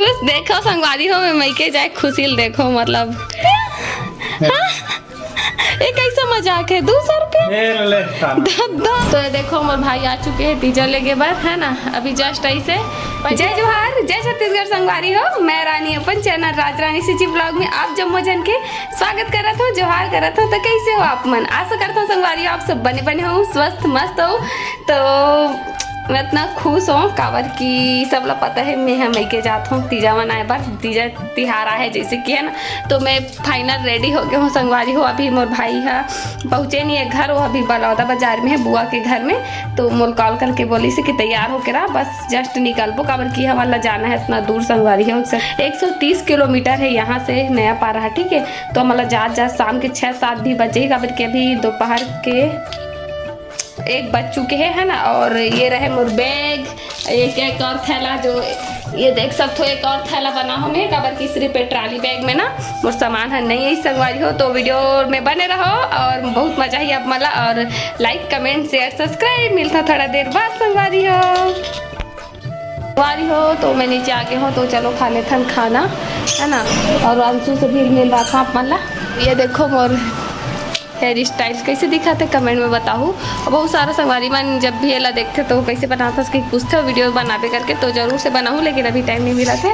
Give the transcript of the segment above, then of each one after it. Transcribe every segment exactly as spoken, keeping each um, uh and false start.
खुश देखो संगवारी हो, मैं मइके जाए खुशी ल देखो, मतलब, हाँ? ये कैसा मजाक है? दो सौ रुपया? ए, ले, ले, खा। दद्दा। तो ये देखो, मोर भाई आ चुके हैं तीजा लेगे बर, है ना? अभी just ऐसे। जय जोहार, जय छत्तीसगढ़ संगवारी हो। मैं रानी अपन चैनल राज रानी सिंची ब्लॉग में आप जम्मो झन के स्वागत करत हो, जोहार करत हो। तो कैसे हो आप मन? आशा करत हो संगवारी हो आप सब बने बने हो, स्वस्थ मस्त हो। तो मैं इतना खुश हूँ, काबर कि सब ला पता है मैं ह मइके जात हूँ तीजा मनाए बर। तीजा तिहार आहे जैसे कि, है ना, तो मैं final ready हो गए हूँ संगवारी हो। अभी मोर भाई ह पहुँचे नहीं है घर, वो अभी बलौदा बाजार में है बुआ के घर में। तो मोल call करके बोलिस कि तैयार होके रहा, बस just निकलबो, काबर कि हमन ला जाना है इतना दूर संगवारी हो। एक सौ तीस किलोमीटर है यहाँ से नया पारा, ठीक है। तो हमन ला जात जात शाम के छः सात भी बज जाही, काबर कि अभी दोपहर के एक बज चुके हैं, है ना। और ये रहे मोर bag, एक, एक और थैला, जो ये देख सकते हो, एक और थैला बना हो मैं, काबर कि सिर्फ ये trolley bag में ना मोर सामान है नहीं है संगवारी हो। तो video में बने रहो और बहुत मजा ही आप मला। और like, comment, share, subscribe, मिलता थोड़ा देर बाद संगवारी हो। संगवारी हो, तो मैं नीचे आ गए हूँ, तो चलो खा लेथन खाना, है ना। और अंशु से भी मिल रहा था आप मन ला। ये देखो मोर hair style कैसे दिखत हे, comment में बताहू। और बहुत सारा संगवारी मन जब भी एला देखथे तो कैसे बनाथस कि पूछथे, video बनाबे करके, तो जरूर से बनाहू, लेकिन अभी time नहीं मिलत हे।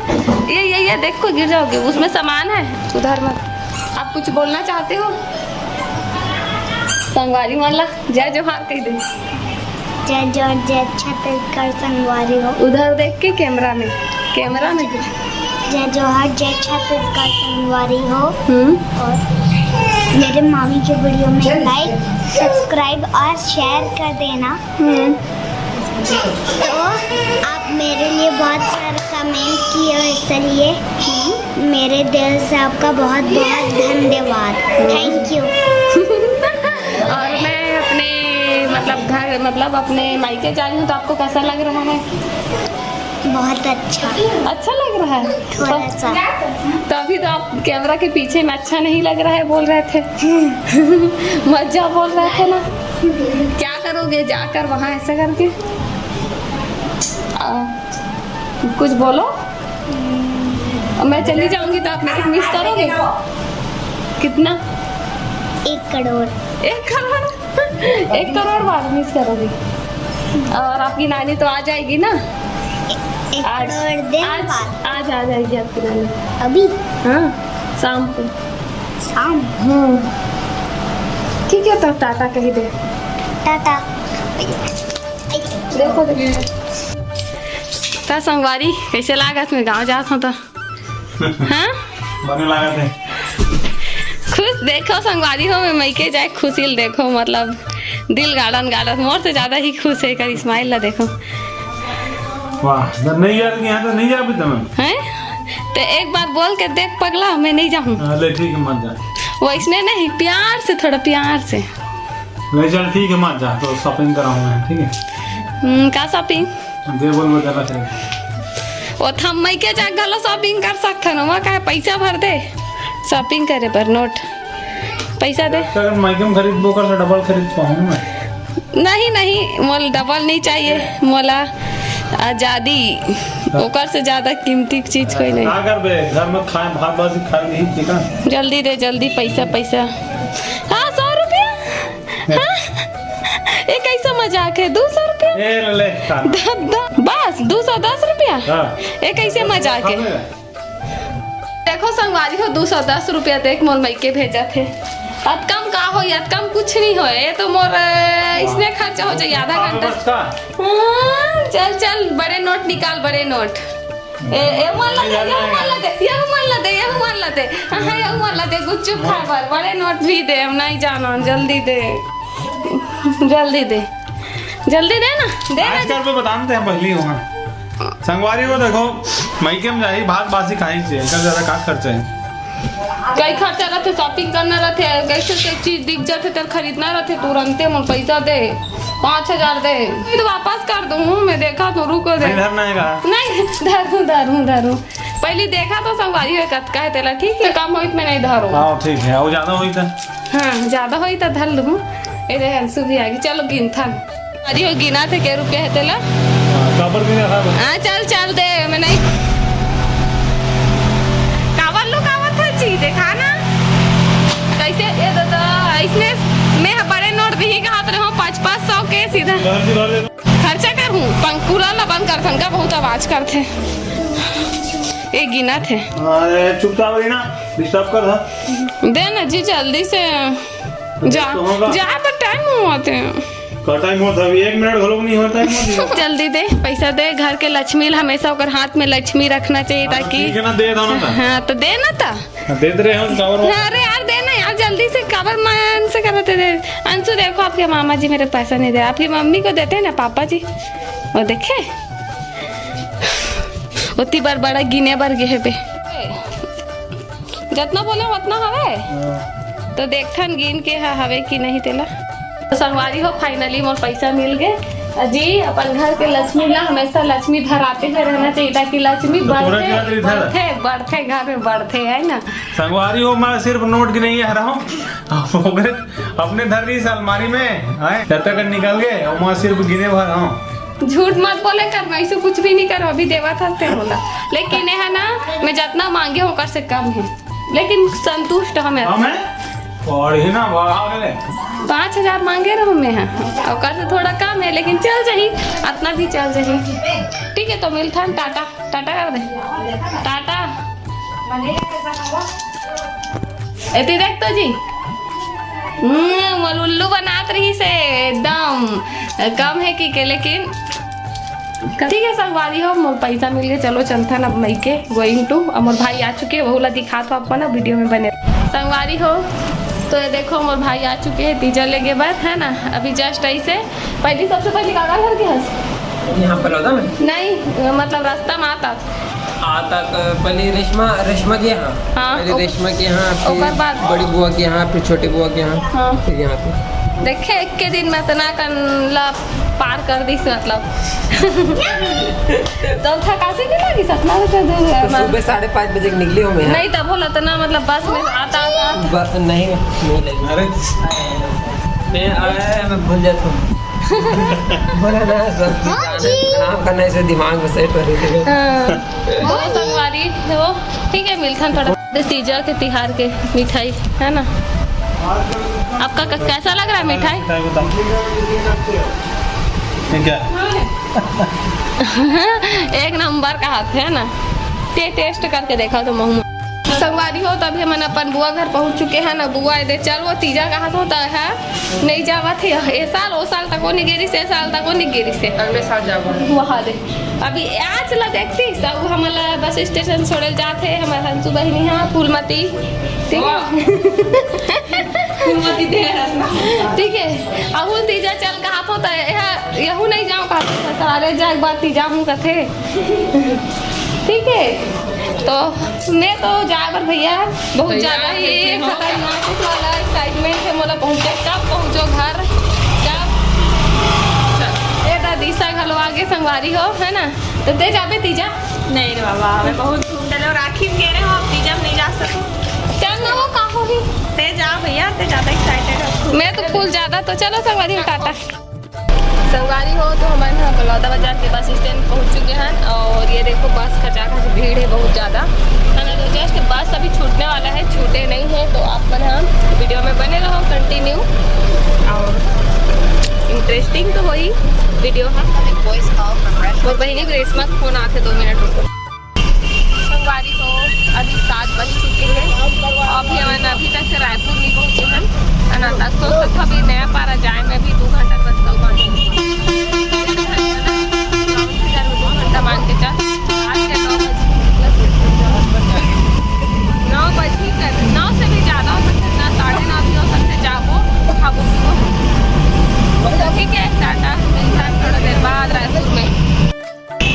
ये, ये, ये देखो, गिर जाओगे, उसमें सामान है, उधर मत। आप कुछ बोलना चाहते हो संगवारी मन ला? जय जोहार कह दे। जय जोहार, जय छत्तीसगढ़ संगवारी हो। उधर देख के camera में, camera में। जय जोहार, जय छत्तीसगढ़ संगवारी हो। हम्म। और मेरे मामी के video में like, subscribe और share कर देना। हम्म। तो आप मेरे लिए बहुत सारे comment किए हो, इसलिए मेरे दिल से आपका बहुत बहुत धन्यवाद। Thank you। और मैं अपने, मतलब, घर, मतलब, अपने मायके जा रही हूँ, तो आपको कैसा लग रहा है? बहुत अच्छा। अच्छा लग रहा है? थोड़ा सा। तो अभी तो आप camera के पीछे में अच्छा नहीं लग रहा है बोल रहे थे। मत जाओ बोल रहे थे ना। क्या करोगे जाकर वहाँ ऐसा करके? आ, कुछ बोलो। अब मैं चली जाऊंगी तो आप मेरे को miss करोगे? कितना? एक करोड़। एक करोड़? एक करोड़ बार miss करोगे? और आपकी नानी तो आ जाएगी ना? एक आज, करोड़ दिन आज, बाद। आज आ जाएगी आपकी नानी। अभी? हाँ, शाम को। शाम? हम्म। ठीक है, तो टाटा कह दे। टाटा। देखो, देखो। त संगवारी, कैसे लागत मैं गाँव जात हूँ तो? हाँ? बने लागत है। खुश देखो संगवारी हो, मैं मइके जाए खुशी ल देखो, मतलब, दिल गाड़न गाड़त, मोर से ज्यादा ही खुश है, कर smile ला देखो। वाह, तो नहीं यार, यहाँ तो नहीं जा अभी तक। हैं? तो एक बार बोल के देख पगला, मैं नहीं जाऊँ। हाँ, ले ठीक है, मत जा। वैसने नहीं, प्यार से, थोड़ा प्यार से। ले चल ठीक है, मत जा, तो shopping कराऊँ मैं, ठीक है? हम्म, का shopping? दे बोल, वो ज्यादा चाहिए। ओ थम्मई के जा घलो shopping कर सकथन, ओमा का हे, पैसा भर दे shopping करे बर, नोट पैसा दे। अगर मायके में खरीदबो कर तो double खरीद पाहूँ मैं। नहीं, नहीं, मोला double नहीं चाहिए, मोला आजादी, ओकर से ज्यादा कीमती चीज कोई नहीं। का करबे, घर में खाए, भात बासी खाए नहीं, ठीक है? जल्दी दे, जल्दी, पैसा, पैसा। हाँ, सौ रुपया। हाँ? ये कैसा मजाक है? दो सौ रुपया? ए, ले, ले, खाना। द-, द-, बस, दो सौ दस रुपया? हाँ। ये कैसे मजाक है? खाना है। देखो संगवारी हो, दो सौ दस रुपया देख मोर मइके भेजत हे। अतका म का होई, अतका म कुछ नहीं होए। ये तो मोर, अ, इसने खर्चा हो जाई आधा हाँ, घंटा। बस का? हाँ, चल, चल, बड़े नोट निकाल, बड़े नोट। ए, ए, मन ला दे, ये मन ला दे, ये मन ला दे, ये मन ला दे। हाँ, हाँ, ये मन ला दे, गुपचुप खाए बर, बड़े नोट भी दे, हम नहीं जाना, जल्दी दे। जल्दी दे। जल्दी दे ना, दे ना। आजकल पे बताते हैं पहली वहाँ। संगवारी हो देखो, मइके में जाही, भात बासी खाही से, एकर ज्यादा का खर्चा है? कई खर्चा रहथे, shopping करना रहथे, कैसे से चीज दिख जाथे, तेल खरीदना रहथे, तुरंते मोर पैसा दे, पाँच हजार दे। ये तो वापस कर दूँ, मैं देखा तो रुको दे। नहीं धरना है का? नहीं, धरूँ, धरूँ, धरूँ। पहली देखा तो संगवारी हो कतका है तेला, ठीक है? कम होई त मैं नहीं धरूँ। हाँ, ठीक है, और ज्यादा होई त? हाँ, ज्यादा होई त धर लूँ। ए दे, अंशु भी आ गई, चलो गिनथन। अरे हो गिना थे, के रुपया है तेला? हाँ, काबर गिना था? हाँ, चल, चल दे, मैं नहीं। खर्चा करहूँ, पंकुला ला बंद करथन का, बहुत आवाज करथे। ए गिनत हे। अरे चुपचाप रही ना, डिस्टर्ब कर था। दे ना जी, जल्दी से जा। तो होगा। जा तो टाइम होते। का टाइम होता? अभी एक मिनट घलो नहीं होता है। जल्दी दे, पैसा दे। घर के लक्ष्मी ला, हमेशा ओकर हाथ में लक्ष्मी रखना चाहिए, हाँ, ताकि ठीक है ना, दे दो ना। हाँ, तो दे ना ता। हाँ, दे दे रहे हो, काबर हो? अरे यार, दे ना यार, जल्दी से, काबर मन से करते दे। अंशु, देखो, आपके मामा जी मेरे पैसा नहीं दे, आपकी मम्मी को देते हैं ना पापा जी, वो देखे, उतनी बार बड़ा गिने बर गे हे बे। जतना बोले उतना हवे, हाँ। तो देखथन गिन के ह-, हवे कि नहीं तेला। तो संगवारी हो, finally मोर पैसा मिल गए। जी, अपन घर के लक्ष्मी ला हमेशा लक्ष्मी धराते हुए रहना चाहिए, ताकि लक्ष्मी तो तोरा बढ़ते, क्या करी था? बढ़ते, बढ़ते, घर में बढ़ते, है ना? संगवारी हो, मैं सिर्फ नोट गिनइया हरहूँ। ओकरे अपने धर रही अलमारी में, हैं? जब तक निकल गए, और मैं सिर्फ गिने भर हूँ। झूठ मत बोले कर, मैं ऐसे कुछ भी नहीं करो, अभी देवा था ते बोला। लेकिन ये है ना, मैं जितना मांगे हूँ, ओकर से कम है, लेकिन संतुष्ट हूँ मैं। कम है? और ही ना, बढ़ा दे। पाँच हजार मांगे रहो मैं, हाँ, ओकर से थोड़ा कम है, लेकिन चल जाही, इतना भी चल जाही। ठीक है, तो मिलथन, टाटा। टाटा कर दे। टाटा। एती देख तो जी। हम्म, मोर उल्लू बनात रही से एकदम कम है कि के, लेकिन ठीक है संगवारी हो, मोर पैसा मिल गए, चलो चलथन अब मइके, going to। अब मोर भाई आ चुके हैं, वहू ला दिखात हो आपको ना, video में बने संगवारी हो। तो ये देखो मोर भाई आ चुके हैं तीजा लेगे बर, है ना। अभी just ऐसे पहली, सबसे पहली काका घर के हस? यहाँ बलौदा में? नहीं, मतलब रास्ता में आता। आता तो पहले रेशमा, रेशमा के यहाँ। हाँ, पहले ओक-, रेशमा के यहाँ, फिर ओकर बाद? बड़ी बुआ के यहाँ, फिर छोटी बुआ के यहाँ, हाँ। फिर यहाँ पे। देखे, एक के दिन में इतना कनला पार कर दी से, मतलब। तो थकासी नहीं लगी, सतना में तो दूर है, तो सुबह साढ़े पाँच बजे के निकली हूँ मैं यहाँ। नहीं, तब होला इतना, मतलब, बस में आता, आता, आता। ब-, नहीं, नहीं लगी। अरे, मैं आया है, मैं भूल जाता हूँ। बोला ना, सब हाँ जी। काम करना, ऐसे दिमाग में सेट हो रही थी। हाँ। तो संगवारी हो, ठीक है, मिलथन थोड़ा। तीजा के तिहार के मिठाई, है ना? आपका क-, कैसा लग रहा है मिठाई? मिठाई बताओ। ये क्या? एक नंबर का हाथ है ना, ते टेस्ट करके देखा तो महू। संगवारी हो, तभी हमन अपन बुआ घर पहुंच चुके हैं ना। बुआ ए दे, चल वो तीजा कहा तो है, नहीं जावत है। ए साल, ओ साल तक वो नहीं गिरी से, ए साल तक वो नहीं गिरी से। अगले साल जाबो। वहाँ दे। अभी आज ला देखती, सब हमन ला बस स्टेशन छोड़े जात हे, हमर हंसू बहिनी हा, फूलमती। ठीक है? वाह। फूलमती दे रहा। ठीक है, अहुल तीजा चल कहा तो, त यह, यहू नहीं जाऊँ कहा तो, सारे जाए के बाद तीजा हूँ कथे। ठीक है, तो मैं तो जाए बर भैया बहुत तैयार ज्यादा ही बैठे हो। खतरनाक वाला एक्साइटमेंट है, मोला पहुँचे, कब पहुँचो घर, जब ए दादीसा घलो आगे संगवारी हो, है ना? तो ते जाबे तीजा? नहीं रे बाबा, मैं बहुत घूम डले और आखिर कह रहे हो, अब तीजा में नहीं जा सकूँ। चल ना, वो का होही? ते जा भैया, ते ज्यादा एक्साइटेड है। मैं तो फुल ज्यादा, तो चलो संगवारी हो, टाटा। संगवारी हो, तो हमन ह बलौदा बाजार के बस स्टैंड पहुंच चुके हैं और ये देखो बस खचाखच भीड़ है बहुत ज्यादा, है ना। तो जस्ट बस अभी छूटने वाला है, छूटे नहीं है, तो आप मन हम वीडियो में बने रहो कंटिन्यू और इंटरेस्टिंग तो होई वीडियो हा। मोर बहिनी ग्रेसमा के फोन आथे, दो मिनट रुको। संगवारी हो, अभी सात बज चुके हैं। अभी हमन अभी तक रायपुर नहीं पहुंचे हैं, है ना? तब सोचत हन अभी नया पारा जाए में भी दो घंटा के रस्ता हुआ है। दो घंटा मान के चल, आज के नौ बजे, नौ बजे कर, नौ से भी ज्यादा हो सकते ना, साढ़े नौ भी हो सकते, जाबो, खाबो, पीबो। तो ठीक है, टाटा, मिलता है थोड़ा देर बाद रायपुर में।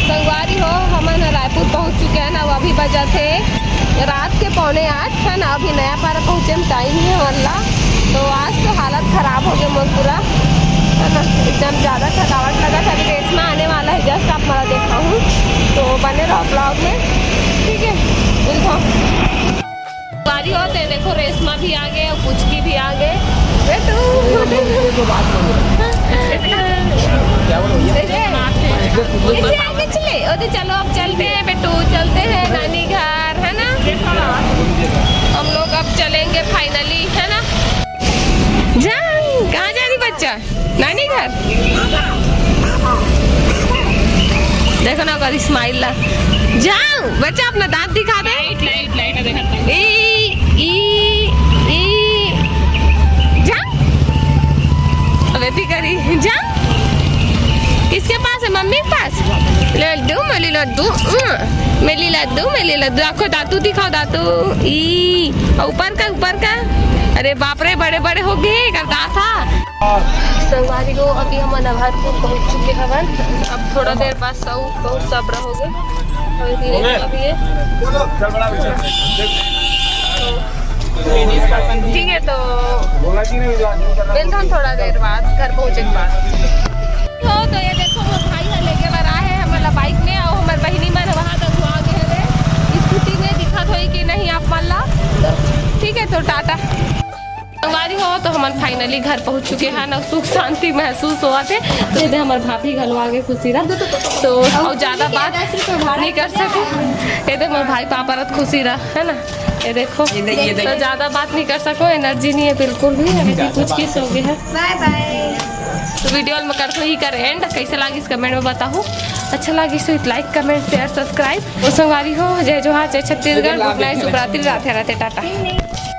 संगवारी हो, हमन ह रायपुर पहुंच चुके हैं ना, अभी बजत हे रात के पौने आठ, है ना। अभी नया पारा पहुंचे में टाइम है हमन ला, तो आज तो हालत खराब हो गया मोर पूरा, है ना, एकदम ज्यादा थकावट लगा था। अभी रेशमा आने वाला है, जस्ट आप मला देखा हूँ, तो बने रहो ब्लॉग में, ठीक है, मिलता हूँ। बारी होते देखो, रेशमा भी आ गए और पुचकी भी आ गए। बेटू, ये तो बात बोलो। क्या बोलो भैया? इसे आगे चले, ओते चलो, अब चलते हैं बेटू, चलते हैं नानी घर, है ना? हम लोग अब चलेंगे फाइनली, है ना? जा, कहाँ जा रही बच्चा? नानी घर। देखो ना ओकर smile ला। जाओ बच्चा, अपना दांत दिखा दे। लाइट, लाइट, लाइट देखा था। ई, ई, ई, जा। अब एती करी, जा। किसके पास है? मम्मी के पास। लड्डू, मेरी लड्डू, उम, मेरी लड्डू, मेरी लड्डू। आखो दांतू दिखाओ, दांतू। ई, और ऊपर का, ऊपर का। अरे बाप रे, बड़े बड़े हो गए, कर दांत हा। संगवारी हो, अभी हमन अभरपुर पहुंच चुके हवन। अब थोड़ा देर बाद सब, बहुत सब रहोगे। और ये देखो अभी ये। ठीक है, तो मिलता हूँ थोड़ा देर बाद, घर पहुँचे के बाद। हो, तो ये देखो, मोर भाई ह लेके बर आए हे हमन ला bike में, और हमर बहिनी मन वहाँ तक हुआ गए हवे scooty में, दिखत होई कि नहीं आप मन ला। ठीक है, तो टाटा। संगवारी हो, तो हमन finally घर पहुँच चुके हैं ना, सुख शांति महसूस होवत हे। तो ये दे हमर भाभी घलो आगे खुशी रह, तो और ज्यादा बात नहीं कर सको। ये दे हमर भाई पापा रह खुशी रह, है ना? ये देखो, ये दे, ये दे। तो ज्यादा बात नहीं कर सको, energy नहीं है बिल्कुल भी, अभी कुछ किस हो गया है। बाय बाय। तो video में करथो ही कर end, कैसे लागिस comment में बताहू, अच्छा लागिस तो like, comment, share, subscribe। और संगवारी हो, जय जोहार, जय छत्तीसगढ़, good night, शुभ रात्रि, राधे राधे, टाटा।